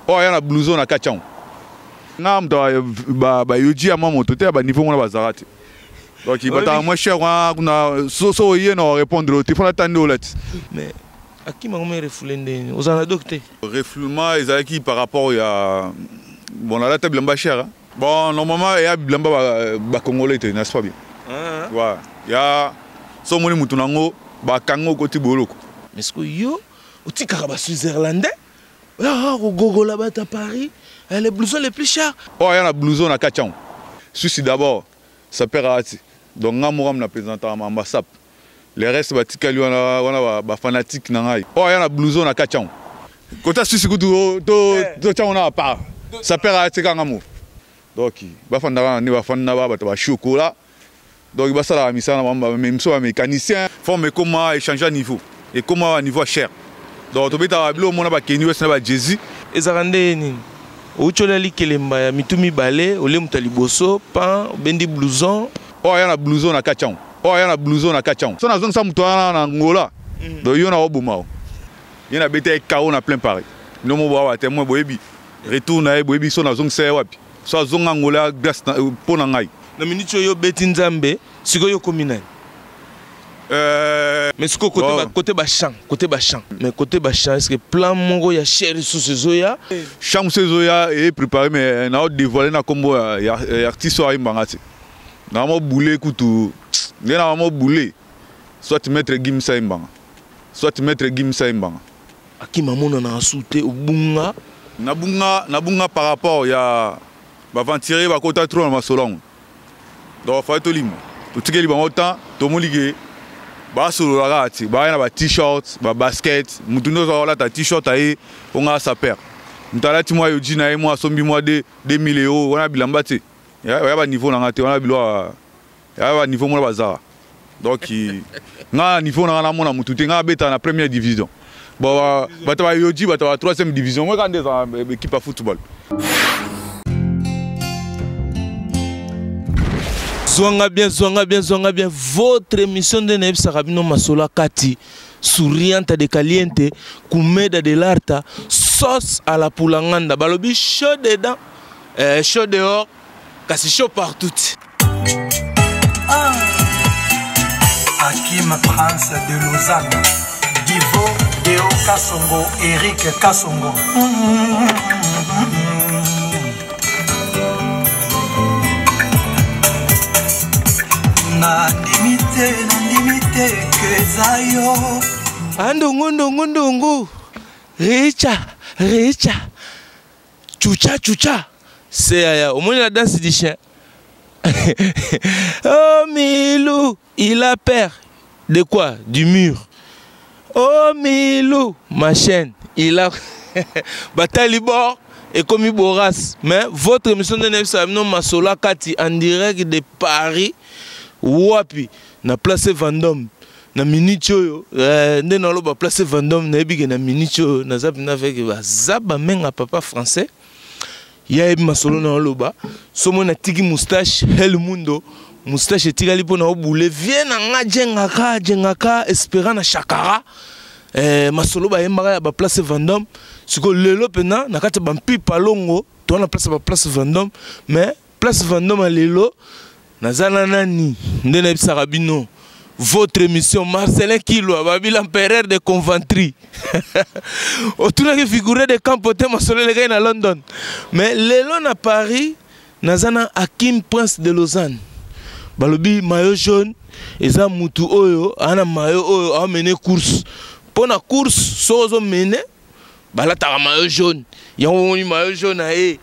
Oyo aya na blouson na kati yango. Nga moto bayoji ya mwa moto te ya baniveau mona bazalaka te. Donc bataka moins cher wana kuna so so oye na répondre te fona tandi olati. Mais akima ngo refoulé ndeni ozala na doc te. Refoulement ezalaki par rapport ya bon nalata bilamba cher hein? Bon normalement eya bilamba ba, ba congolais te n'est-ce pas bien? Ah. Ouais. Ya so omoni mutu nango bakangi okoti boloko. Mais sikoyo yo otikaka ba Switzerlandais Ah, kogogola bato ya Paris, eh, les blousons les plus chers. Oyo aya na blouson na kati yango. Suisse d'abord, sapeur ati. Donc nga moko na présentaka mamba sap. Le reste batikali wana wana ba fanatique na ngai. Oyo aya na blouson na kati yango. Kota Suisse kutu oh, to eh. to tiango na part. Sapeur ati kanga mo. Donc bafandaka na nde bafanda ba bato ba chocolat. Donc basalaka misala na bango miso ba mécanicien forme ekoma échanger niveau ekoma ba niveau ya cher donc tobetaka biloko mona ba Kanye West na ba Jay-Z. Ezalaka nde nini? Outi olia likelemba ya mitu mibale, olie moto ya liboso, pan, obendi blouson. Oyo aya na blouson na kati yango. Oyo aya na blouson na kati yango. So nazongisa moto wana na Angola. Donc yo na oboma o. Ye na beta ye KO na plein Paris. Bino mo boa ba témoin boyebi retour na ye boyebi so nazongisa ye wapi. So azonga Angola grâce mpo na ngai. Na minute oyo obeti Nzambe, sikoyo okomi nani? Mais sikoyo côté ba, côté ba chant, côté ba chant. Mais côté ba chant, est-ce que plan moko ya cher lisusu ezoya? Chant mosusu ezoya e préparé mais na dévoiler na kombo ya, ya, ya artiste oyo ayembanga te. Na mo boule kutu, nde na mo boule. Soit maître Gims ayembanga. Soit maître Gims ayembanga. Akima monana asu te obunga. Nabunga, nabunga par rapport ya baventurier bakota trop na masolo yango. Donc fallait tolimwa. Totikeli bango temps, tomoni ke basolola kaka te, baya na ba t-shirt, ba basket, mutu nyonso akolata t-shirt aye onga saper. Mutu alati mwa yoji na ye mwa asombi mwa 2000 euros, wana bilamba te. Ya ba niveau na nga te, wana biloko ya ba niveau mona bazala. Donc nga niveau na nga namona mutu te, nga abeta na première division. Bon bato ba yoji, bato ba troisième division, moi kande za équipe ya football. Zwanga bien, zwanga bien, zwanga bien. Votre émission de nayebisaka bino masolo ya kati, souriante de caliente, kumeda de l'arta, sauce à la pulanganda. Balobi chaud dedans, chaud dehors, kasi chaud partout. Ah. Hakim Prince de Lausanne, Divo Deo Kasongo, Eric Kasongo. Nandimi te, nandimi te ke eza yo. Andungu ndungu ndungu, richa richa, chucha chucha. C'est yaya, omoni la danse du chien. Oh Milou, il a peur. De quoi? Du mur. Oh Milou, ma chaîne, il a Batali bord et comme Boras. Mais votre émission de Nefsa, non Masola Kati en direct de Paris, Wapi, na place Vendôme. Na minute oyo, nde na loba place Vendôme, na yebi ke na minute oyo, na zabi na avec ba zaba menga papa français. Ya yebi masolo na loba, somo na tiki moustache, hel mundo, moustache etikali mpo na obule, vie na nga jengaka, jengaka, espérant na shakara. Masolo bayembaka ya ba place Vendôme. Siko lelo pena na kati ba mpipa longo, to na place ba place Vendôme, mais place Vendôme ya lelo naza na nani nde nayebisaka bino. Votre émission Marcelin Kilwa, babi l'empereur de Coventry. Otunaki figure de camp pote masolo elekai na London. Mais lelo na Paris, naza na Hakim Prince de Lausanne. Balobi maillot jaune eza mutu oyo ana maillot oyo a mener course. Pona course so ozo mener balataka maillot jaune. Yango omoni maillot jaune na ye.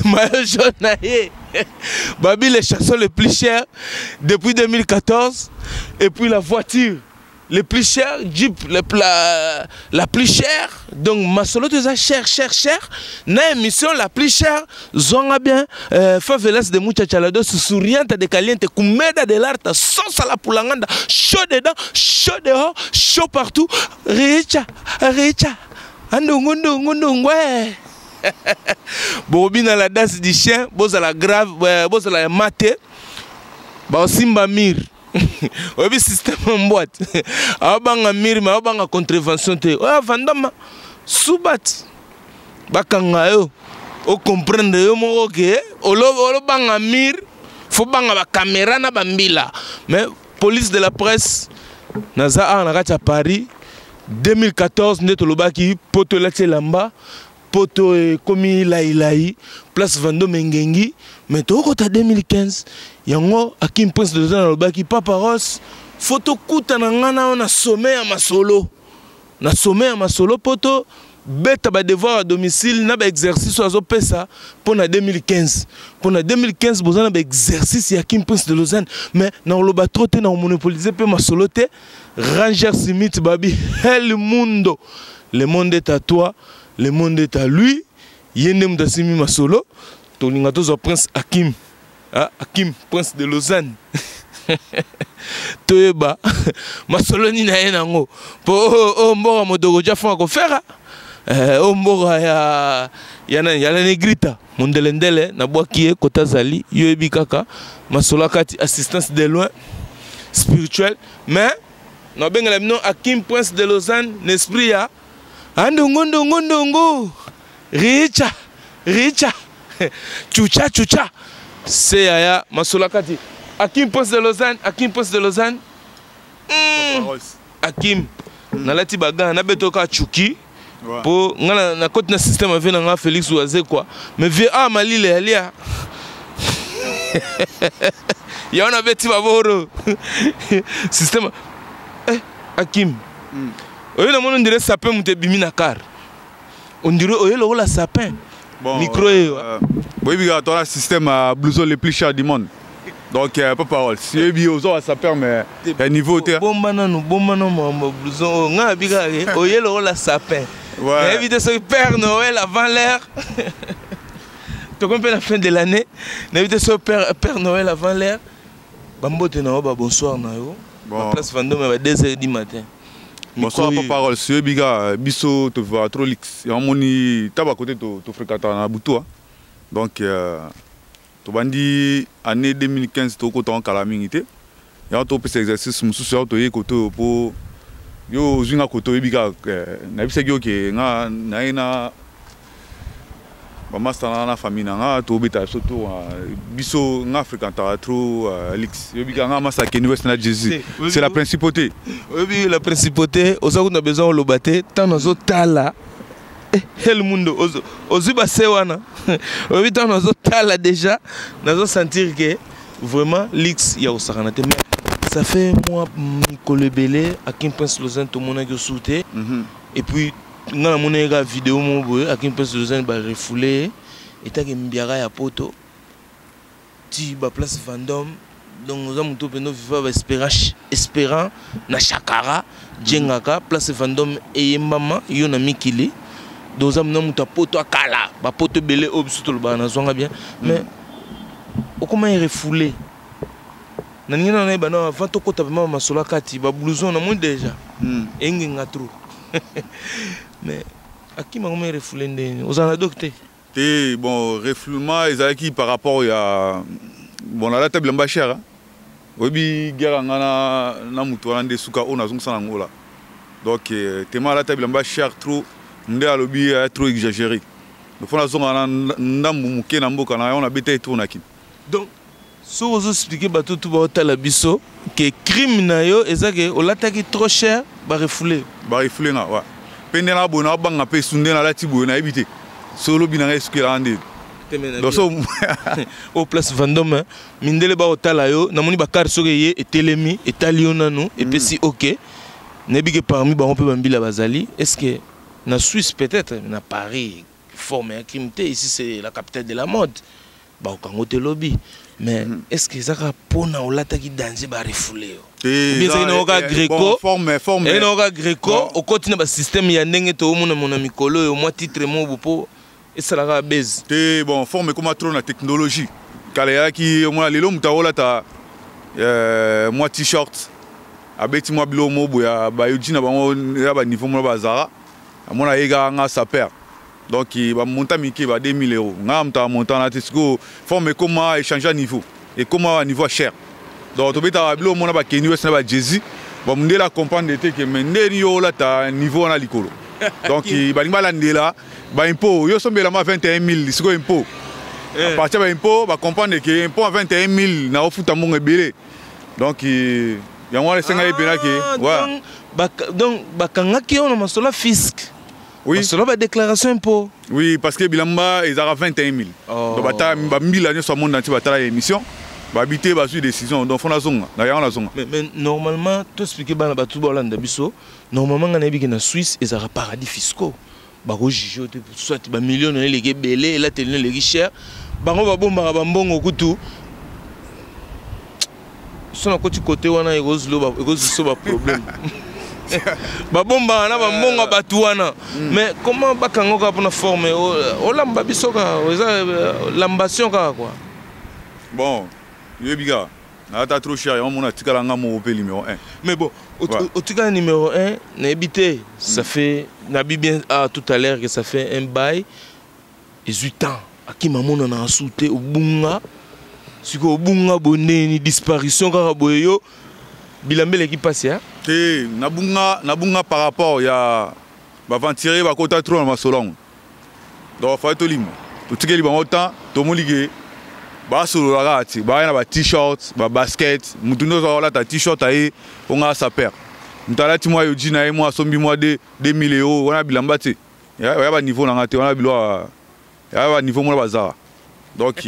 Maillot jaune na ye. Babi les chansons les plus chères depuis 2014 et puis la voiture les plus chères, Jeep la plus chère. Donc masolo tout ça cher cher cher. Na émission la plus chère, zonga bien, favelas de muchachalado souriante de caliente kumeda de l'art sauce à la pulanganda chaud dedans, chaud dehors, chaud partout. Richa, richa. Andungu ndungu ndungu. Bobina la danse du chien, bozala grave, bozala ya mate. Ba simba mir. Oyebi système en boîte. Abanga mir mais abanga contravention te. Oya vandama subat. Bakanga yo. O comprendre yo moko ke olobanga mur, faut banga ba caméra na ba mbila. Mais police de la presse naza awa na kati ya Paris 2014 nde tolobaki poto elati elamba, poto ekomi lailai, place Vendôme engengi, mais tokota 2015 yango Akim Prince de Lausanne alobaki Papa Ross, faut tokutana nga na yo na sommet ya masolo, na sommet ya masolo poto beta ba devoir à domicile na ba exercice oyo azopesa mpo na 2015. Mpo na 2015 boza na ba exercice ya Akim Prince de Lausanne, mais na koloba trop te, na komonopoliser mpe masolo te. Ranger Smith babi El Mundo, le monde est à toi, le monde est à lui. Ye nde moto asimbi masolo. Tolinga tozwa Prince Akim, ah, Akim Prince de Lausanne, toyeba masolo nini aye nango mpo oyo mboka modoko ja fo akofera, oyo mboka ya nani, ya la negrita mondelendele nabwaki ye kota azali. Yo yebi kaka masolo akati assistance de loin spirituel, mais nabengela bino Akim Prince de Lausanne na esprit ya andongo ndongo ndongo richa richa chucha chucha se yaya masolo akati Akim Prince de Lausanne, Akim Prince de Lausanne. Akim, nalati bagan nabeto kaka chuki po nga na koti na système ave na nga Félix Wazekwa, mais vie a malile alia ya wana beti baboro système. Akim, oyo namoni ondire sapin, moto ebimi na car, ondire oyo lokola sapin. Bon, micro eyo. Boyebi kaka toza na système ya blouson le plus cher du monde, donc pas parole si oyebi oza wa sapeur, mais ya niveau te. Bomba nanu, bomba nanu makambo blouson oyo. Nga nabi kaka oye lokola sapin. Nayebi te soki Père Noël avant l'heure, tokomi mpe na fin de l'année, nayebi te soki Père Noël avant l'heure. Bambote na yo, ba bonsoir na yo. Bon. Place Vendôme ba 2 heures du matin. Bonsoir pa parole. Si oyebi kaka biso tovivaka trop luxe, yango moni ta bakote tofréquentaka na butu. Donc tobandi année 2015, tokota kala mingi te, yango topesa exercice mosusu. Yango toyei kote oyo mpo yo ozwi nga kote. Oyebi kaka nayebisaki yo ke nga naye na bamaster na na famille na nga, tobeta biso tour. Biso nga fréquentaka trop luxe. Oyebi kaka nga masa Keni West na Jésus, c'est la principauté. Oyebi la principauté, oza kuna besoin oloba te. Ntango nazotala El Mundo, ozwi base wana, oyebi ntango nazotala déjà, nazosentir ke vraiment luxe ya kosakana te. Mais ça fait moi mikolo ebele Akim Prince Lausanne tomonaki osu te. Et puis nga namonaki kaka video moko boye, Akim Prince Lausanne barefoulé ye etaki mbiaka ya poto ti baplace Vendôme. Donc oza moto mpenza oviva baespérant espérant na Shakara jengaka place Vendôme eyembama yo na mikili. Donc oza mona moto ya poto akala bapoto ebele oyo biso tolobaka nazwanga bien, mais okoma ye refoulé. Naningi nano nayeba na avant tokota vraiment masolo akati bablouson. Namoni déjà engenga trop, mais Akima koma ye refoulé ndeni ozala na dok te? Te, bon, refoulement ezalaki par rapport ya bon, nalata bilamba cher. Oyebi guerre nga na motu wana nde suka oyo nazongisa na Ngola. Donc tema alata bilamba cher trop nde alobi trop exagéré, fo nazonga na ndambu moke na mboka na yango, nabeta ye tour na Kini. Donc soki ozoexpliquer bato tu baotala biso ke crime na yo eza ke olataki trop cher, barefoulé? Barefoulé nga wa mpe nde na boye nabanga mpe su nde nalati boye, nayebi te so olobi na ngai esukelaka nde. Donc so au place Vendôme, mindele baotala yo, namoni bakare soki eye etelemi etali yo nanu epesi ok. Nayebi ke parmi bango mpe bambila bazali. Est ce que na Suisse peut-être, na Paris forme ya crime te? Ici c'est la capitale de la mode, bakokango te lobi. Mais est ce que eza kaka mpona olataki danger barefoulé yo? Bien, ezalaki nango kaka greco, ezalaki nango kaka greco, okoti na basystème ya ndenge toomona mona mikolo oyo, mwa titre moko mpo esalaka base. Te, bon, forme ekoma trop na technologie. Kala eyaki omona lelo moto aolata mwa t-shirt, abeti mwa biloko moko boye, bayoji na bango ya baniveau mona bazara amona ye kaka nga saper. Donc bamonta mike ba 2000 euros, nga moto amonta na te. Sikoyo forme ekoma échange niveau, ekoma niveau ya cher. Donc tobetaka biloko mona bakeni West na bajésus, bamundele acomprendre te ke me ndeni yo olata niveau wana likolo. Donc balingi balandela baimpôt. Yo osombelama 21 000, sikoyo impôt, à partir ya baimpôt, bacomprendre ke impôt ya 21 000 na ofuta mbongo ebele. Donc yango wana esengaki mpena ke Ouais. Donc bakangaki yo na masolo ya fisc? Oui. Masolo ya badéclaration impôt? Oui, parce que bilamba ezalaka 21 000. Oh. Donc batala bambila nyonso ya monde entier, batala ya émission, babi te, bazwi décision. Donc fo nazonga na yango, nazonga. Mais normalement, toexpliquer bana bato baolanda biso, normalement ngai nayebi ke na Suisse ezalaka paradis fiscaux, bakojuge yo te. Soit bamillion na yo eleki ebele, elateli no eleki cher, bango babombaka bambongo kutu. So nakoti kote wana, ekozwi so baproblème. Babombaka na bambongo ya bato wana. Mais comment bakanga kaka mpona forme olamba biso kaka? Eza lambation kaka quoi. Bon, yoyebi kaka nalata trop cher, yango mona atikala nga moko mpe numéro 1. Mais bon, otikala numéro 1, nayebi te, ça fait, nabi bien, ah, tout à l'heure que ça fait un bail, ezwi temps, akima monana asu te. Obunga sikoyo, obunga boneni, disparition kaka boye. Yo bilamba eleki mpasi? Te, nabunga, nabunga par rapport ya baaventurier bakota trop na masolo yango. Donc fallait tolimwa, totikeli bango temps, tomoni ke basolola kaka te. Baya na ba-t-shirt, babasket, mutu nyonso akolata t-shirt aye mponga asaper. Moto alati mwa yoji na ye, mwa asombi mwa 2000 euro wana, bilamba te ya baniveau na nga te wana, biloko ya baniveau mona bazala. Donc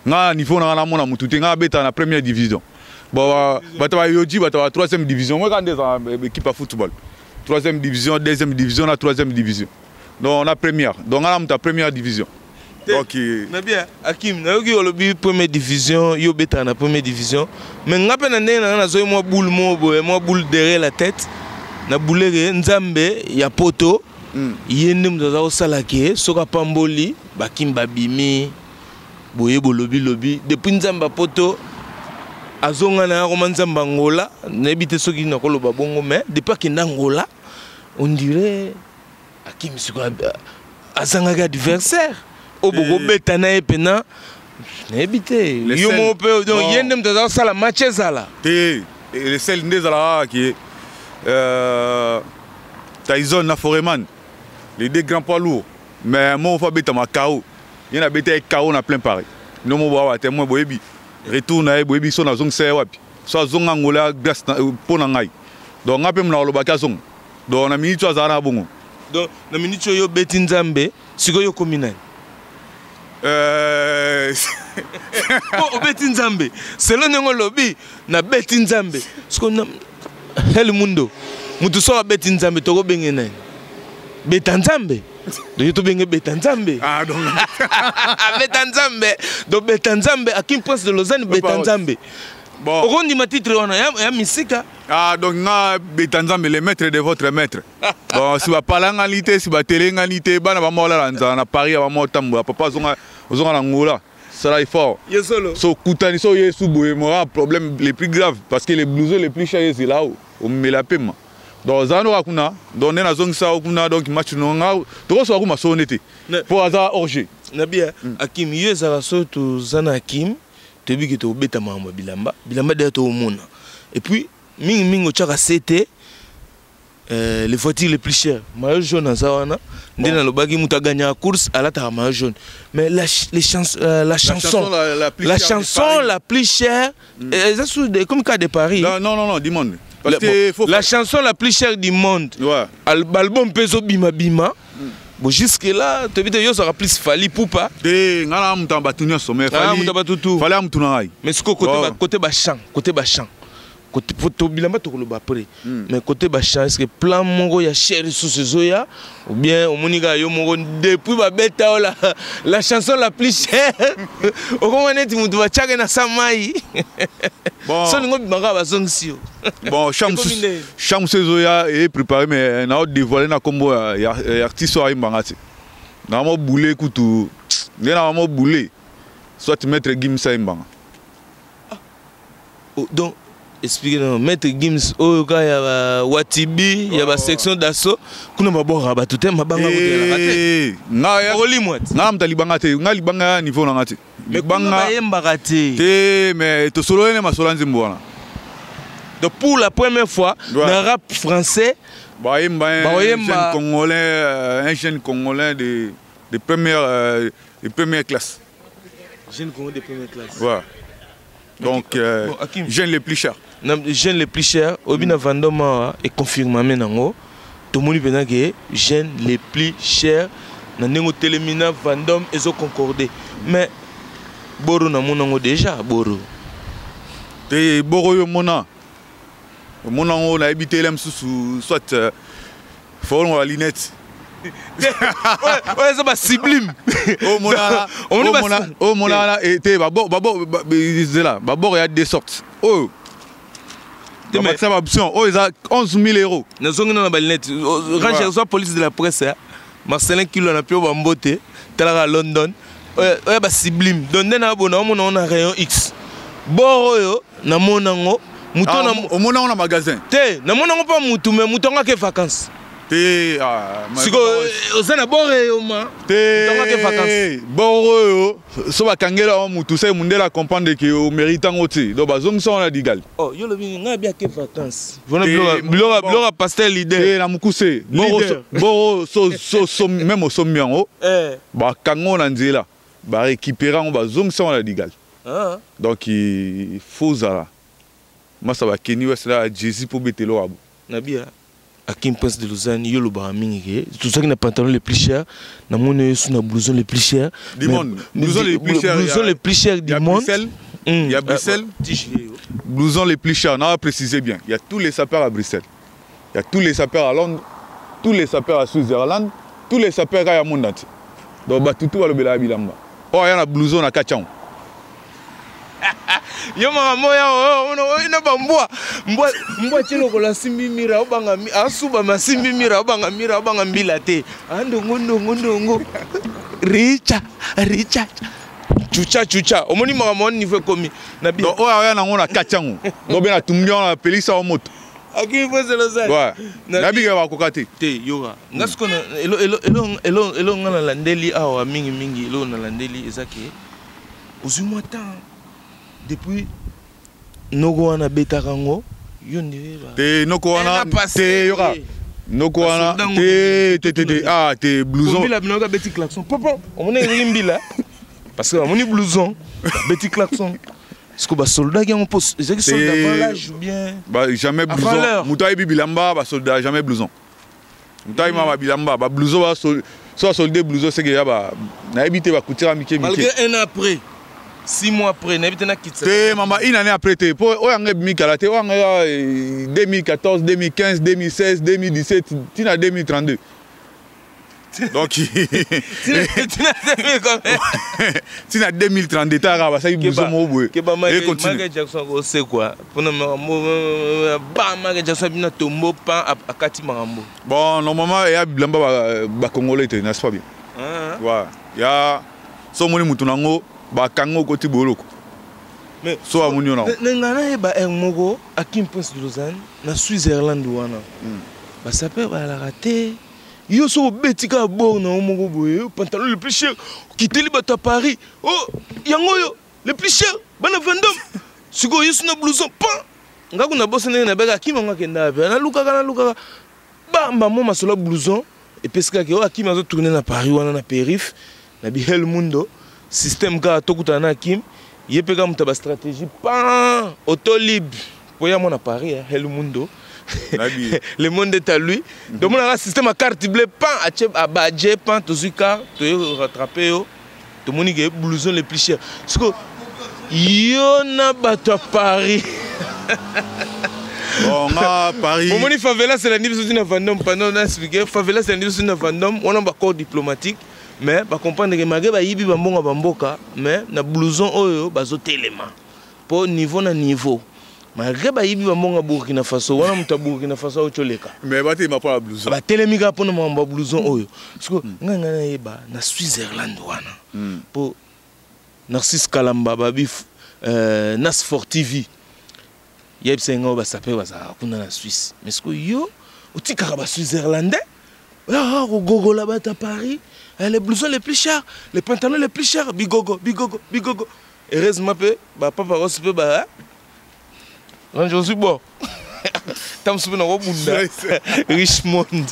nga na niveau na nga, namona mutu te. Nga abetaka na première division. Bon, bato bayoji, bato ba troisième division. Moi kaka nde ezala équipe ya football, troisième division, deuxième division na troisième division, donc na première. Donc nga na moto ya première division. Donc Na bien, Akim, nayoki olobi première division, yo obetaka na première division. Mais nga mpe na ndenge na nga, nazoi mwa boule moko boye, mwa boule derrière la tête na buleke. Nzambe ya poto, ye nde moto aza kosala ke soki apamboli bakim, babimi boye, bolobilobi. Depuis Nzambe ya poto azonga na ya koma Nzambe Angola, nayebi te soki nakoloba bongo, mais depuis akenda Angola, on dirait Akim sikoyo azangaki adversaire oyo bokobeta na ye mpena. Nayebi te, yo moko mpe, donc ye nde moto aza kosala match ezala. Te, le seul nde ezalaka kaka ke Tyson na Foreman, les deux grands poids lourds, mais moko fo abetama KO. Ye na beta ye KO na plein Paris. Bino mo boawa témoin, boyebi retour na ye, boyebi so nazongisa ye wapi. So azonga Angola, grâce mpo na ngai. Donc nga mpe mona kolobaki azonga. Donc na miniti oyo azala na bongo. Donc na miniti oyo obeti Nzambe, sikoyo okomi nani? Po obeti Nzambe, selo ndenge olobi nabeti Nzambe, sikoyo El Mundo, motu soko abeti Nzambe, tokobenge nani? Beta Nzambe. Donc yo tobenge Beta Nzambe. Ah, donc Beta Nzambe. Donc Beta Nzambe, Akim Prince de Lausanne, Beta Nzambe. Bon, okondima titre wana ya misika? Ah, donc nga Beta Nzambe, le maître de votre maître. Bon, si bapalangani te, si batelengani te, bana bamaolala nzala na Paris, ya bamaotambola. Papa azonga, ozonga na Ngola, sala effort. Ye solo. So okutani so yesu boye, mora problème le plus grave, parce que les blousons les plus chers ezela o omela pema. Donc oza noka kuna. Donc nde nazongisa yo kuna. Donc match no nga tokosoka kuma solo nde te, mpo aza hors jeu. Na bien, Akim, yo ezalaka so toza na Akim, toyebi ke tobeta makambo ya bilamba. Bilamba deya toomona. Et puis mingimingi otiaka se te, les voitures les plus chères, maillot jaune aza wana nde. Bon. Nalobaki moto agagnaka course alataka maillot jaune, mais la, ch- les chans, la chanson, la plus la chère de chanson Paris. la plus chère, eza sous comme cas de Paris. Non, non, non, non, du monde, parce La, que bon, faut la chanson la plus chère du monde. Album mpe ezobimabima. Bon, jusque là toyebi te, yo ozalaka plus Fally Ipupa? Te, nga na moto ya bato nyonso, mais Ah, moto ya bato tu. Fally ya motu na ngai. Mais sikoyo côté Oh. côté bachant, côté bachant, côté po to bilamba tokoloba après, mais côté bachant, est ce que plan moko ya cher lisusu ezoya, ou bien omoni kaka yo moko depuis babeta yo la chanson la plus chère, okoma neti moto batiaka na sa mai? Bon. So olingo obima kaka, bazongisi yo. Bon, chant Ekomi mosusu, ndenge. Chant mosusu ezoya, eye préparé, mais nao dévoile na nkombo ya artiste oyo ayembanga te. Na mobule kutu nde na mobule, soit Maître Gims ayembanga. Oh, donc explique non, Maître Gims oyo kaka ya ba Watibi, ya ba Section d'Assaut kuna, babwakaka bato te, mabanga kotelaka te. Eh, nga Okolimwa te. Nga moto alibanga te. Nga libanga ya niveau na nga te. Mais kuna Libanga bayembaka te. Te, mais tosololi ne masolo ya nzembo wana. Donc pour la première fois, Ouais. na rap français, Bayemba un Bayemba. jeune congolais, un jeune congolais de première classe. Jeune congolais de première classe. Ouais. Donc, Bon, Hakim. jeune le plus cher. Na jeune le plus cher, obi na Vendôme awa econfirmame nango. Tomoni mpenza ke jeune le plus cher na ndenge otelemi na Vendôme ezoconcorde. Mais boro namoni yango déjà boro. Te boro oyo omona omona yango nayebi te ele mosusu soit folongola lunette. Oyo eza basublime. Omona Omoni omona wana te zela babord ya deux sortes oyo Te, mais- bamatisa baoption oyo eza 11 000 euros. Nazongi nano na balinete range zwa police de la presse, eh. Marcelin Kilo na pio bambote talaka London oyo oyo basublime. Donc nde na bona omona ngo na rayon X bor oyo namona yango moto Ah, na omona yango na magasin? Te, namona yango mpa mutu, mais mutu yango ake vacance. Te, ah, Sikoyo oza na bor eyoma. Te. Ntango ake vacances. Bor oyo so bakangela yango mutu sai mundele acomprendre ke omérite yango te, donc bazongisa yango na digal. Oh, yo lobi ngai abi ake vacance. Vona Te, biloko bon. biloko ya pasteur leader. Te, na mokuse Leader. bor oyo même osombi yango, Eh. bakanga ngo na nzela, barécupere yango, bazongisa yango na digal. Ah. Donc il faut ozala masa bakeni wesela ya Jésus mpo betelo abo. Nabia Akim Prince de Lausanne, yo lobaka mingi ke tozalaki na pantalon le plus cher, namoni yo su na blouson le plus cher Du monde. Blouson le plus cher, blouson le plus cher il du y a monde. Bruxelles, il y a Bruxelles. Ah, bon, Blouson les plus chers, on va préciser bien. Il y a tous les sapeurs à Bruxelles. Il y a tous les sapeurs à Londres, tous les sapeurs à Switzerland, tous les sapeurs à monde entier. Donc, batutu balobela bilamba. Oh, il y a un blouson na kati yango. Yo makambo ya oyo na bambwa mbwa mbwa tie lokola asimbi mira obanga asubama asimbi mira obanga mira obanga mbila te andongo ndongo ndongo richa richa chucha chucha omoni makambo wana niveau ekomi na bi. Donc, oyo aya nango na kati yango. Donc, bien atumbi yango na pelisa yango moto. Akim Prince de Lausanne. Ouais. Nabika bakoka te. Te, yoka nga sikoyo elo nga nalandeli awa mingimingi, elo nalandeli eza ke ozwi mwa temps depuis noko wana abetaka yango yo nde Te, noko wana Ena passé. te, yoka. Noko wana Basoldat te te te te ah te blouson. Mbila binoka abeti klaxon popo omoni ezali mbila parce que bamoni blouson abeti klaxon siko basoldaki yango mpo ezalaki soldat avant l'âge ou bien? Bah, jamais Avant blouson. l'heure. Moto ayebi bilamba basoldat jamais blouson. Moto ayebi ma bilamba bablouson so basolde blouson seke ya ba nayebi te bakutira mike mike. Malgré un an après, 6 mois après, nayebi te nakitisa. Te mama, une année après te, po oyo yango ebimi kala te, oyo yango ya 2014, 2015, 2016, 2017 ntina 2032, donc ntina 2032 taka basali blouson moko boye Keba. e continue. Michael Jackson akosekwa mpona makambo ba Michael Jackson abina tombo pan akati makambo. Bon, normalement eya bilamba bacongolais te, n'est-ce pas bien? Ah. Ouais. Ya so omoni mutu nango bakangi okoti boloko. Mais so amoni yo nango. Na ngai nayeba aire moko, Akim Prince de Lausanne, na Switzerland wana basaper bayalaka te. Yo soki obeti kaka bor na yo moko boye, pantalon le plus cher, okiteli bato ya Paris o yango oyo le plus cher bana Vendôme. Sikoyo yo so na blouson pan nga kuna boso ndenge nabeka Akim yango akendaka mpe nalukaka nalukaka bamba mo masolo ya blouson epesi kaka oyo Akim azotourne na Paris wana na périph na bihel mundo système kaka tokutana na Akim ye mpe kaka moto ya bastratégie pan autolib po ya mwana Paris eh, hel mundo. Nayebi. Le monde est à lui. Donc monaka système ya carte bleue pan atie abadje pan tozwi car toye rattrape yo tomoni ke blouson le plus cher siko yo na bato ya Paris. Bon, nga Paris. Omoni favela elandi biso ntina Vendôme pendant na expliqué favela elandi biso ntina Vendôme wana baccord diplomatique mais bacomprendre ke malgré bayibi bambongo ya bamboka mais na blouson oyo bazotelema mpo niveau na niveau malgré bayibi bambongo ya Burkina Faso wana moto ya Burkina Faso auti oleka. Mais batelema mpo na blouson. Batelemi kaka mpona makambo ya blouson oyo. Siko ngai ngai nayeba na Switzerland wana mpo Narcisse Kalamba babi Nas for TV yebisa ngai oyo basaper bazalaka kuna na Suisse, mais siko yo otikaka baswitzerlandais oyaka kogogola bato ya Paris, eh, les blousons les plus chers, les pantalons les plus chers, bigogo bigogo bigogo. Heureusement mpe bapapa rosi mpe ba range ozwi bo. Ta mosusu mpe nakobunda Richmond.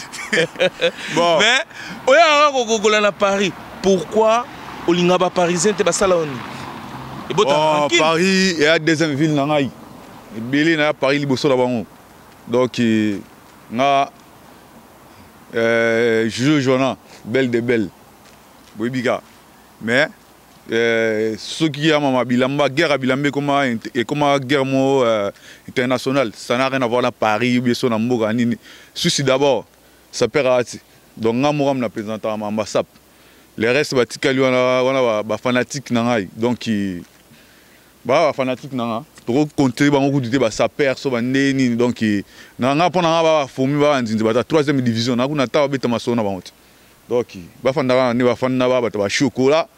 Bon. Mais oyaka kokokola na Paris, pourquoi olinga baparisien te? Basala oni ebota? Bon, rancune. Paris eya deuxième ville na ngai. Ebele na ya Paris liboso na bango. Donc nga Jojo Joana, belle de belle, boyebi ka. Mais soki ya mama bilamba, guerre ya bilamba ekoma guerre mo internationale. Ça n'a rien à voir na Paris ou bien so na mboka nini. Suisse d'abord, ça perd ati. Donc nga moko na présentaka mamba sap, le reste batikali wana wana bafanatique na ngai. Donc baa bafanatique na nga, tokokontre bango kutu te. Basaper so bande nini. Donc na nga, mpo na nga, ba bafomi, ba banzinzi, bato ya troisième division na kuna, ta babeta masolo na bango te. Donc bafandaka na nde bafanda, ba bato bachokola.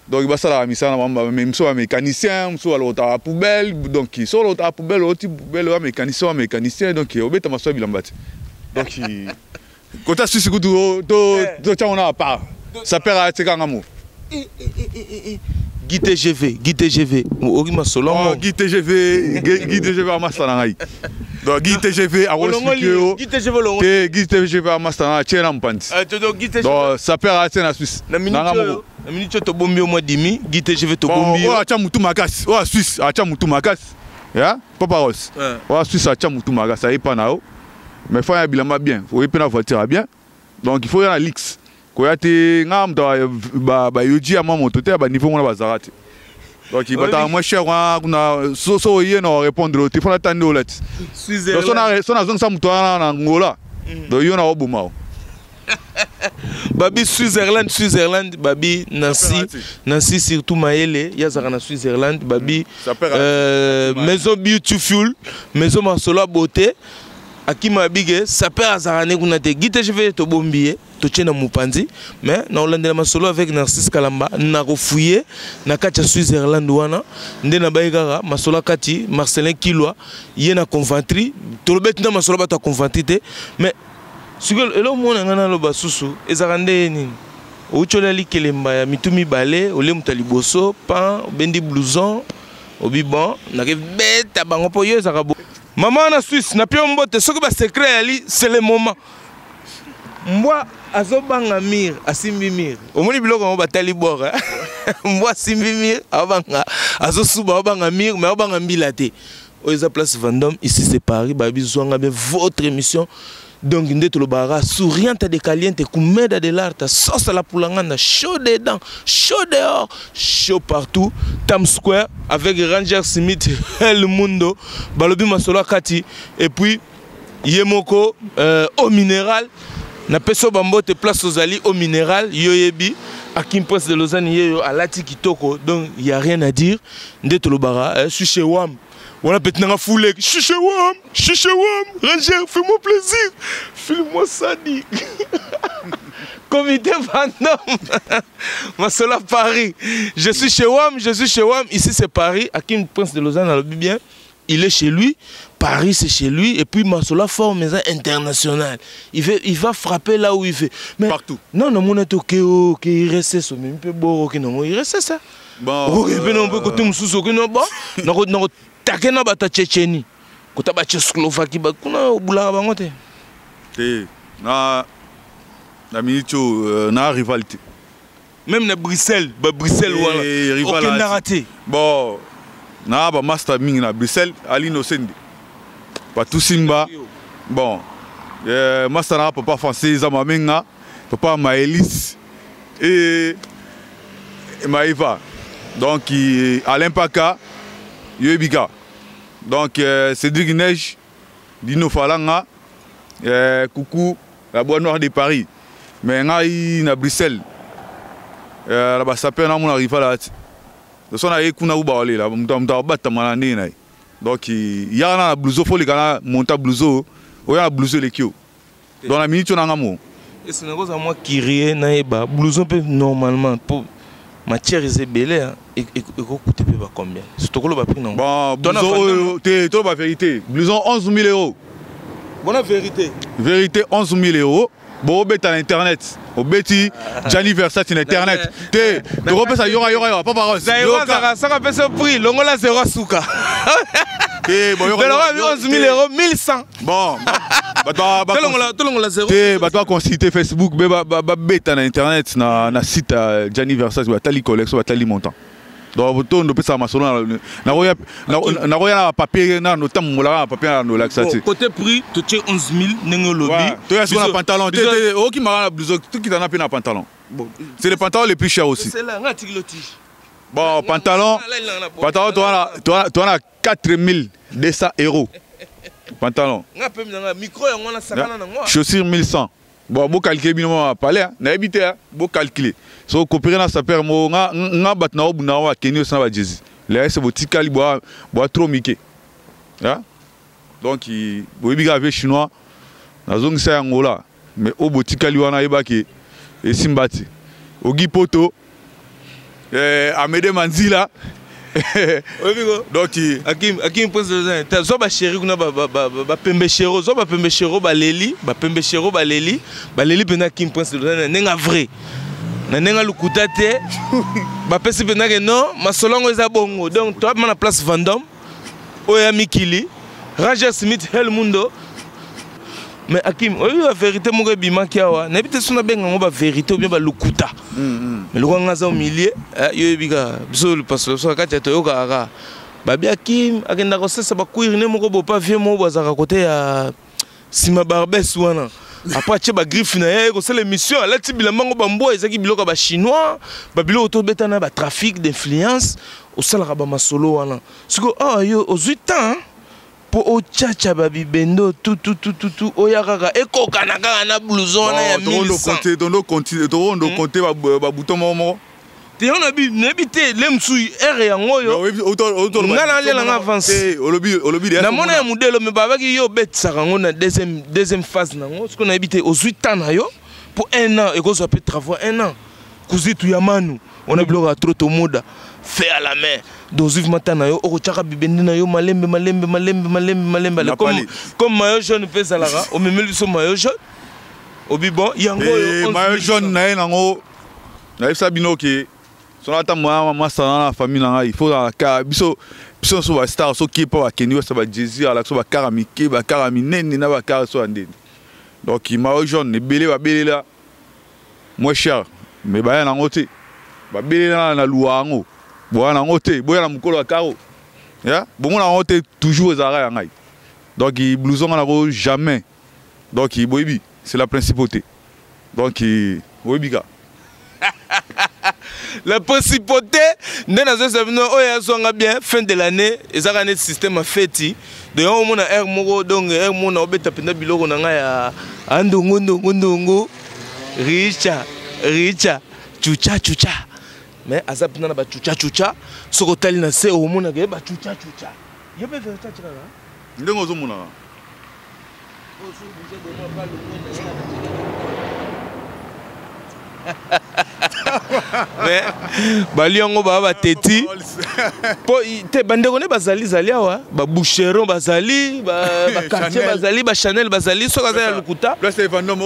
Donc basalaka misala na bango, mosusu bamécanicien, mosusu balokotaka poubelle. Donc so olokotaka poubelle, oti poubelle, wa mécanicien, wa mécanicien. Donc obeta masolo ya bilamba te. Donc kota Suisse kutu, totyango na apart, saper atikanga mo. Guy TGV, Guy TGV, oki masolo Oh, Guy TGV, Guy TGV amasa na ngai. Donc Guy TGV akoexpliquer yo. Guy TGV olongoli. Te, Guy TGV amasa na ngai, atie na mopanzi. Donc Guy TGV. Donc saper atie na Suisse. Na minute Nanga oyo moko. Na minute oyo tobombi yo mwa dimi. Guy TGV, Bon, tobombi oyo yo. atya mutu makasi, oyo ya Suisse atya mutu makasi ya Papa Ros. Oyo ya Suisse atya mutu makasi, ayepa na yo. Mais faut ya bilamba bien, oye mpe na voiture ya bien. Donc il faut ya na luxe. Koya te, nga moto bayoji ya mwa moto te, ya baniveau ngona bazalaka te. Donc bataka moins cher wana kuna. So oye na répondre te, faut nata nde olati. Donc so nazongisa moto wana na Ngola, donc yo na oboma o. Babi Switzerland, Switzerland, babi Nancy, Nancy surtout mayele ye azalaka na Switzerland, babi maison beautiful, maison masolo ya beauté. Akima bige saper azalaka ne kuna te. Guy TGV, tobombi ye, totie na mopanzi. Mais na kolandela masolo avec Narcisse Kalamba, nakofuye na kati ya Switzerland wana nde nabayi kaka masolo kati Marcelin Kilwa ye na Conventry. Tolobeti na masolo bato ya Conventry te. Mais sikoyo eloko mona ngai naloba susu ezalaka nde nini? Outi olia likelemba ya mitu mibale, olie moto ya liboso pan, obendi blouson, obi bon, nakebeta bango mpo yo ezalaka bo mama wana Suisse na pio mbote. Soki basecret yali, c'est le moment. Mbwa azobanga mire, asimbi mire, omoni biloko yango batali bord. Mbwa asimbi mire, aobanga, azosuba, aobanga mire, mais aobanga mbila te. Oyo eza place Vendôme, ici c'est Paris. Babi zwanga bien votre émission. Donc nde tolobaka souriante de caliente, commedia dell'arte, sauce à la pulanganda, chaud dedans, chaud dehors, chaud partout. Times Square avec Ranger Smith El Mundo, balobi masolo akati. Et puis ye moko au minéral, napesi yo bambote place ozali. Au minéral, yo yebi Akim Prince de Lausanne, ye yo alati kitoko. Donc y a rien à dire. Nde tolobaka suis chez wam wana peti nanga fulek, suis chez wam, suis chez wam. Ranger, fais-moi plaisir, file-moi ça dit comité Vendôme, masolo Paris. Je suis chez wam, je suis chez wam, ici c'est Paris. Akim Prince de Lausanne alobi bien, il est chez lui. Paris, c'est chez lui. Et puis Masola forme international. Il va frapper là où il veut. Mais Partout. Non, non, mon ok, ok, il reste ça, mais un peu beau, ok, non, il reste ça. Bon, Ok, mais non, côté mususu, ok, non, bon. Non, non, take na bata Tchétchénie. Kota ba Tchécoslovaquie, ba kuna obulaka bango te. Te, na minute oyo, na rival te. Même na Bruxelles, ba Bruxelles wana. Rival Okendaka te. Bon, na bamaster mingi na Bruxelles, Aline Osende, Batusimba. Bon, master nanga papa français eza mamenga, papa Maëlis et Maëva. Donc Alain Paka, yoyebika. Donc Cédric Neige, Dino Falanga, coucou la boîte noire de Paris. Mais ngai na Bruxelles, na basaper namona rival ati so na ye kuna ku baolela moto abatama na ndenge na ye. Donc yaka na blouson, faut oleka na monta blouson oyo na blouson eleki yo. Donc na minute oyo nanga mo. Ese nakozala mwa curieux, nayeba blouson mpe normalement mpo matière eza ebele, ekokuta mpe ba combien? Tokoloba prix nango. Bon, blouson oyo te, toloba vérité, blouson 11 000 euros. Bona vérité. Vérité, 11 000 euros. Boobeta na internet, obeti Gianni Versace na internet te, tokopesa yoka yoka yoka papa. Saka pesa prix, longola zéro asuka. Te, boyoka. 11 000 euros, 1100. Bon, bato tolongola zéro. Te, bato baconsulte Facebook be babeta na internet na site ya Gianni Versace, batali collection, batali montant. Donc tondo opesaka masolo, nakoya na bapapier nano, tambolaka na papier nano, olakisa te. Côté prix, totie 11 000 ndenge olobi. Toya siko na pantalon te, okimaka na blouson, tokitana mpe na pantalon. C'est le pantalon le plus cher aussi. Bon, pantalon, pantalon, toi, na 4200 euros pantalon. Chaussure 1100. Bon, bocalcule bino ma palais, nayebi te, bocalcule. So coopérer na saper mo nga bato na obunda ngo bakende osana bajezi lese botikali bwa trop mike. Donc boyebi kaka ve chinois nazongisa yango la, mais oyo botikali wana, yebaki esimba te. Ogi poto Amede Manzila. Donc Akim, Akim Prince, zwa bachéri kuna, bapembe chéro, zwa bapembe chéro, baleli bapembe chéro, baleli baleli mpenza Akim Prince na ndenge vrai, na ndenge lokuta te. Bapesi mpenza ke non, masolo yango eza bongo. Donc toyabima na place Vendôme oyo ya mikili Ranger Smith El Mundo. Mais Akim, oyebi bavérité moko ebimaki awa, nayebi te so nabenga yango bavérité ou bien balukuta, mais lokola nga aza au milieu, yo oyebi kaka biso lipaso biso na kati ya toyokaka kaka babi Akim akendaka kosesa bacuir ne moko bopa vie moko bazalaka kote ya nsima Barbes wana. Après atie bagriffe na ye kosala émission, alati bilamba ngo bambwa, ezalaki biloko ya bachinois, babiloko tobeta na batrafic d'influence, osalaka bamasolo wana. Sikoyo awa yo ozwi temps mpo otiatia babibendo tututututu, oya kaka ekokana kaka na blouson wana ya 1100. Tokondo compte babouton moko moko. Te, yo nayebi te, le mosusu ere yango oyo nga nalia nanga avance. Olobi. Namona ya modele, me babaki yo obetisaka yango na deuxième phase nango. Sikoyo nayebi te, ozwi temps na yo mpo un an ekozwa mpe travaux un an kuzitu ya manu wana, biloko ya trop tomoda fait à la main. Donc ozwi vraiment temps na yo, okotiaka bibende na yo malembe malembe malembe malembe malembe. Ale comme maillot jaune mpe ezalaka, omemeli biso maillot jaune, obi bon yango oyo. Maillot jaune na ye nango, nayebisa bino ke soki ata mwa masana na famille na ngai, il faut kaka biso nyonso bastar, soki mpo bakendi basa bajesi, alaka so bakara mike, bakara minene na bakara so ya ndeni. Donc maillot jaune ebele babelela moins cher, mais baya nango te, babelela na luwa yango, boya nango te, boya na mokolo ya karo ya bomona yango te, toujours ezalaka ya ngai. Donc blouson nga nako jamais. Donc boyebi, c'est la principauté. Donc boyebi ka. La principauté nde nazoyesa bino oyo azwanga bien. Fin de l'année ezaka neti système ya feti. Donc yango omona aire moko, donc aire moko naobeta mpenza biloko na ngai ya andongo ndongo ndongo, richa richa, chucha chucha, mais aza mpenza na bachucha chucha. Soki otali na se, okomonaka ye bachucha chucha, ye mpe verité atikaka. Ndenge ozomonaka. Mais bali yango baa bateti mpo te, bandeko nde bazali zali awa, baboucheron bazali, baquartier bazali, bachanel bazali. Soki aza ya lokuta,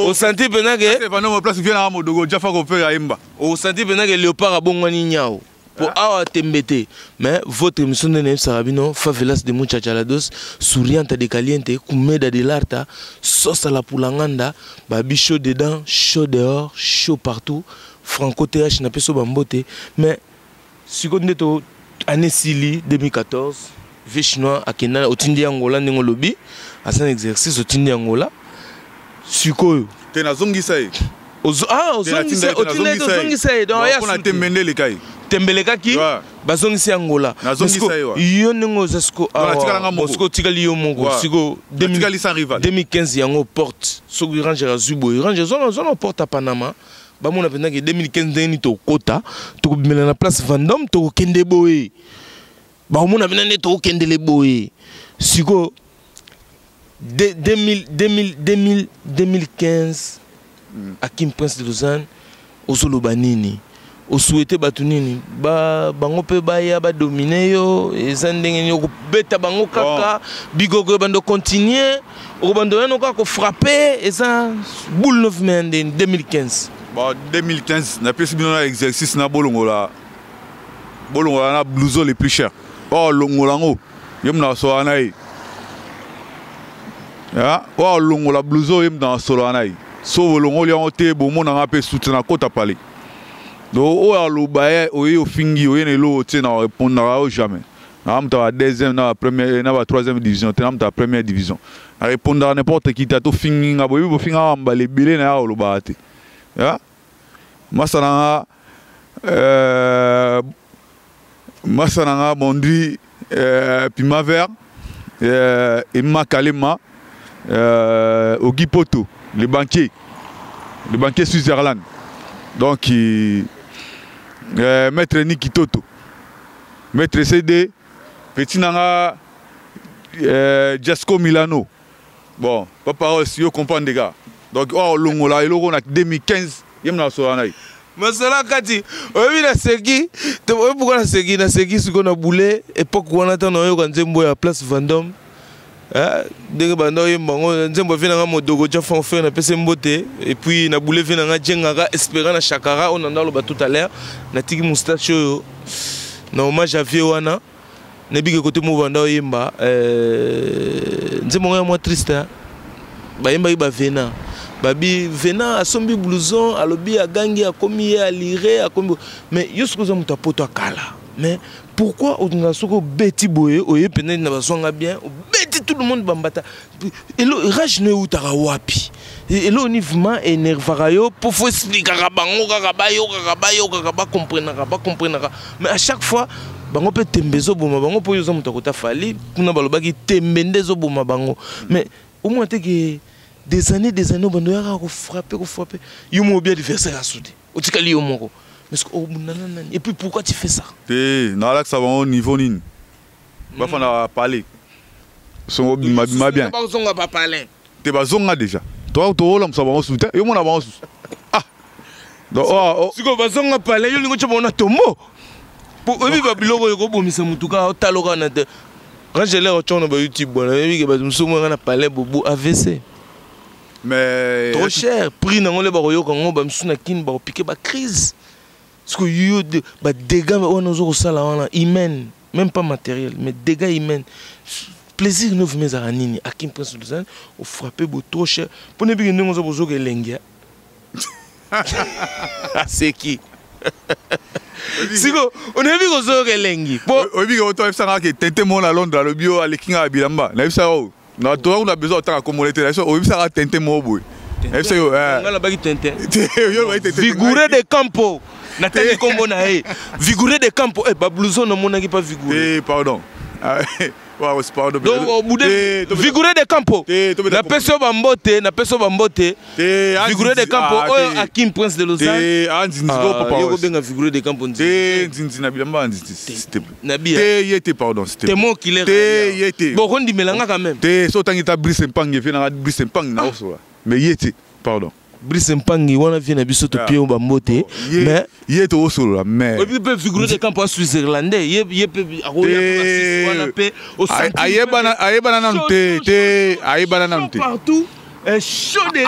osanti mpenza ke Place vie nanga modogo jafa kopera yemba. Osanti mpenza ke léopard abongwani nyao po awa tembe te. Mais votre émission nde nayebisaka bino, favelas de muchachalados, souriante de caliente, kumeda de l'arta, sauce à la pulanganda, babi chaud dedans, chaud dehors, chaud partout. Franco Th napesi yo bambote. Mais sikoyo nde to année sili 2014, vie chinois akenda, otindi yangola ndenge olobi aza na exercice, otindi yangola sikoyo. Te, nazongisa ye. Ozongisa, otindi, ozongisa ye. Donc mpona tembe nde eleka ye. Tembelekaki, bazongisi yangola. Yo ndenge oza siko awa, siko otikali yo moko siko 2015 yango porte. Soki Ranger azwi boye, Ranger zona porte ya Panama, bamona mpenza ke 2015 ndenge nini tokokota, tokobimela na place Vendôme, tokokende boye, bakomona mpena nde tokokendele boye. Sikoyo 2015, Akim Prince de Lausanne, ozoloba nini? Osouhaite bato nini? Bango mpe baya badomine yo, eza ndenge nini? Okobeta bango kaka bigogo, ebanda ocontinue, okobanda oyano kaka kofrappe, eza boule neuf mai ndeni 2015? Bon, 2015 napesi bino na exercice na bolongola, bolongola na blouson le plus cher oyo, longola yango. Ye moto asola na ye. Oyo alongola blouson, ye moto asolola na ye. So bolongoli yango te, bomonanga mpe soutien na kota pale. Donc oyo aloba ye, oye ofingi, oye na eloko te, na répondaka yo jamais. Na moto ya deuxième, na première, na ba troisième division te, na moto ya première division. Na répondaka n'importe qui te. Ata ofingi nga, boyebi, bofingaka mbala ebele na ya olobaka te. Masa na nga, masa na nga Bondri, Pima Vert, Emma Kalema, Ogi Poto, le banquier, le banquier Switzerland. Donc maître Niki Toto, maître CD, petit na nga, Jasco Milano. Bon, papa oyo yo comprendre gars. Donc oyo olongola eloko na 2015, ye mna asola na ye. Masolo kati oyebi, naseki. Oyebi pourquoi naseki? Naseki sikoyo na bule époque wana, ntango nayoka nzembo ya Place Vendôme, ndenge banda oyemba yango, nzembo vie nanga Modogo ja fanfare, napesi mbote. Et puis na bule vie nanga jengaka espérant na Shakara oyo nanda aloba tout à l'heure. Natiki moustache oyo na hommage à vie wana. Nayebiki kote mo banda oyemba nzembo ngo ya mwa triste. Bayembaki bavena, babi vena asombi blouson, alobi agangi, akomi ye alire, akomi. Mais yo soki oza moto apoto akala, mais pourquoi olinga soki obeti boye, oye pene na bazwanga bien, obeti tout le monde bambata? Elo rage no eutaka wapi? Elo ni vraiment énervaka yo mpo fo expliquaka bango kaka, bayokaka, bayokaka, bacomprenaka, bacomprenaka. Mais à chaque fois bango mpe tembe ezoboma bango, mpo oyo oza moto akota Fally kuna, balobaki tembe nde ezoboma bango. Mais omona te ke des années, des années, obanda oyaka kofrappe, kofrappe, yo moko obi adversaire asude, otikali yo moko. Mais obundana nani? Et puis pourquoi tu fais ça? Te, nalakisa bango niveau nini bafanda parler, songo bima bima bien. Bazonga bapalin. Te, bazonga déjà, toolamusa bango susu te, yo mona bango susu. Ah donc oh, sikoyo bazonga palin, yo lingo tya bango na tombo, po oyebi babiloko oyo ekobomisa motu kaka otala kaka na te. Rangeler otyango na bayoutube bwana, oyebi ke bato mosusu monaka na palin bobu AVC. Mais trop cher prix nango nde bakoyoka yango, bamisusu na Kini bakopike bacrise. Sikoyo yo badégâts wana oza kosala wana, humaine, même pas matériel, mais dégâts humaine, plaisir no vraiment ezalaka nini? Akim Prince Lausanne, ofrappe bo trop cher mpo na ebiki ndenge oza bozoka elengi aseki. Siko onayebi kozoyoka elengi po oyebi ke oto ayebisanga ke tente mo na Londres, alobi oyo aleki nga bilamba. Nayebisaka oyo na toza kuna besoin otanga komona te. Nayebisa, oyebisaka tente mo boye, nayebisa yo. Nga nabaki tente Vigoureux de Campo, natangi nkombo na ye, Vigoureux de Campo. Eh, bablouson namonaki pa Vigoureux. Te, pardon. Pardon. Donc bude Vigoureux de Campo, napesi yo bambote, napesi yo bambote, Vigoureux de Campo oyo Akim Prince de Lausanne. Yo kobenga Vigoureux de Campo. Te, nzinzi na bilamba, nzinzi, s'il te plaît. Nabia. Te, ye te, pardon, s'il te plaît. Temo killer. Te, ye te. Bokondimelanga quand même. Te, so otangi ta Brice Mpangi, vie nanga Brice Mpangi na osola, mais ye te, pardon. Brice Mpangi wana vie na biso, topie yo bambote. Mais ye toosolola, mais oyebi mpe Vigoureux de Campo switzerlandais, ye mpe akoya wana mpe. Ayebana nanu te, te, ayebana nanu te. Partout chaud de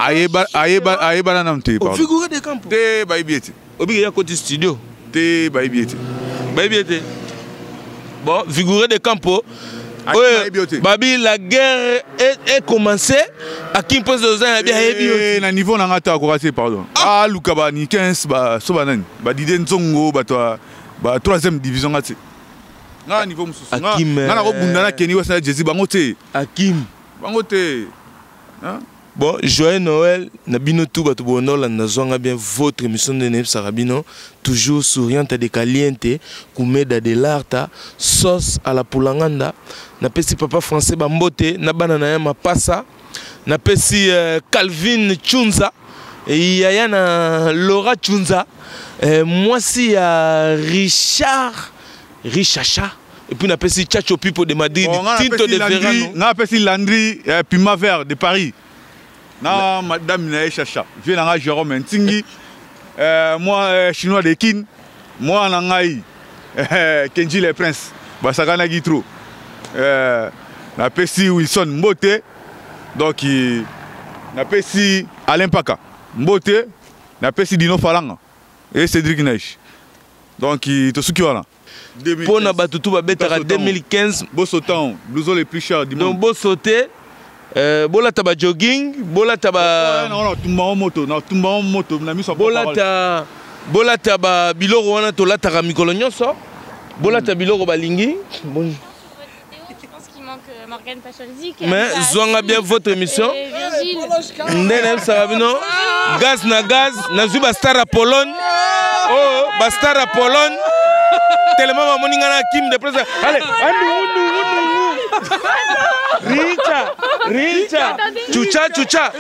Ayebana nanu te. Vigoureux de Campo. Te, bayebi ye te. Obiki ya koti studio. Te, bayebi ye te. Bayebi ye te. Bon, Vigoureux de Campo oyo babi la guerre est commencé. Akim Prince oza na bi ayebi yo. Na niveau na nga te, akoka te, pardon. Aluka ba ni 15, ba so banani, badide nzongo, bato ba troisième division. Nga te, nga niveau mosusu. Nga nakobunda na Keni West, na Jesi, bango te. Akim. Bango te. Bon, joyeux Noël na bino tout bato bonda olanda Zwanga bien, votre émission nde nayebisaka bino toujours souriante de caliente kumeda de l'arta sauce à la pulanganda. Napesi papa français bambote na bana na ye mapasa. Napesi Calvin Chunza, yaya na Laura Chunza, mwasi ya Richard Richacha. Et puis napesi Chacho Pipo de Madrid. Bon, Tinto de Verano. Nga napesi Landry, Pima Vert de Paris, na madame na ye Chacha, vie na nga Jérôme Ntingi, moi chinois de Kin, mwana na ngai Kenji le Prince, basakanaki trop. Napesi Wilson mbote. Donc napesi Alain Paka mbote, napesi Dino Falanga et Cédric Neige. Donc tosuki wana. Mpo na bato tu babetaka 2015. Bosotan, blouson le plus cher du monde. Donc bosote, bolata ba jogging, bolata ba natumba moto, natumba moto na miso. Bolata, bolata ba biloko wana tolataka mikolo nyonso. Bolata biloko balingi. Bon. Je pense qu'il manque Morgane Pacholzi. Mais zwanga bien votre émission. Et Virgile. Nde nayebisaka bino gaz na gaz, nazwi bastar ya Pologne. Oyo bastar ya Pologne tellement bamoni ngai na Kim de Presse. Ale andungu, richa richa, chucha chucha.